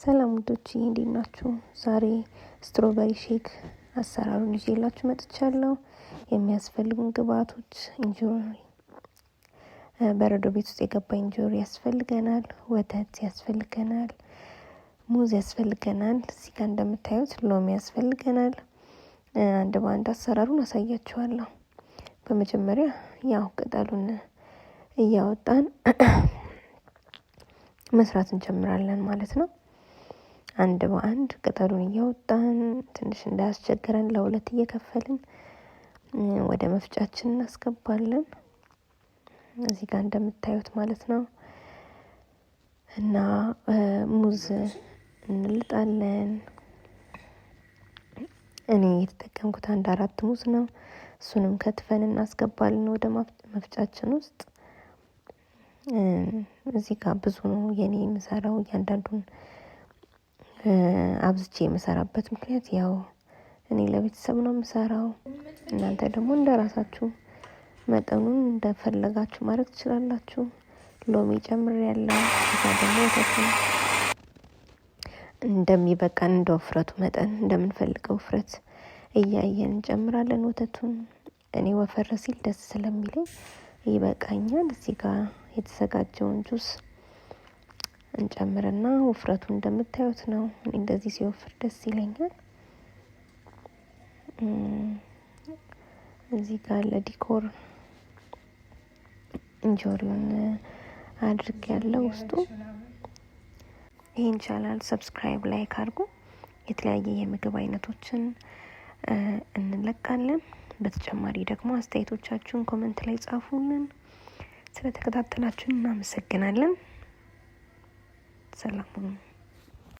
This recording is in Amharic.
ሰላም ውዶች እንዴት ናችሁ? ዛሬ strawberry shake አሰራሩን ይዤላችሁ መጥቻለሁ። የሚያስፈልጉን ግብአቶች እንጆሪ፣ በረዶ ቤት ውስጥ የገባ እንጆሪ ያስፈልገናል፣ ወተት ያስፈልገናል፣ ሙዝ ያስፈልገናል። እዚህ ጋር እንደምታዩት ሎሚ ያስፈልገናል። አንድ በአንድ አሰራሩን አሳያችኋለሁ። በመጀመሪያ ያው ቅጠሉን እያወጣን መስራት እንጀምራለን ማለት ነው። አንድ በአንድ ቅጠሉን እያወጣን ትንሽ እንዳያስቸግረን ለሁለት እየከፈልን ወደ መፍጫችን እናስገባለን። እዚህ ጋር እንደምታዩት ማለት ነው። እና ሙዝ እንልጣለን። እኔ የተጠቀምኩት አንድ አራት ሙዝ ነው። እሱንም ከትፈን እናስገባለን ወደ መፍጫችን ውስጥ። እዚህ ጋር ብዙ ነው የኔ የምሰራው። እያንዳንዱን አብዝቼ የምሰራበት ምክንያት ያው እኔ ለቤተሰብ ነው የምሰራው። እናንተ ደግሞ እንደራሳችሁ መጠኑን እንደፈለጋችሁ ማድረግ ትችላላችሁ። ሎሚ ጨምሬያለሁ። ከዛ ደግሞ ወተቱን እንደሚበቃን እንደ ውፍረቱ መጠን እንደምንፈልገው ውፍረት እያየን እንጨምራለን ወተቱን። እኔ ወፈር ሲል ደስ ስለሚለኝ ይበቃኛል። እዚህ ጋር የተዘጋጀውን ጁስ እንጨምርና ውፍረቱ እንደምታዩት ነው። እኔ እንደዚህ ሲወፍር ደስ ይለኛል። እዚህ ጋር ለ decor እንጆሪውን አድርግ ያለው ውስጡ። ይህን channel subscribe፣ like አድርጉ። የተለያየ የምግብ አይነቶችን እንለቃለን። በተጨማሪ ደግሞ አስተያየቶቻችሁን comment ላይ ጻፉልን። ስለተከታተላችሁን እናመሰግናለን። ሰላም ሁኑ።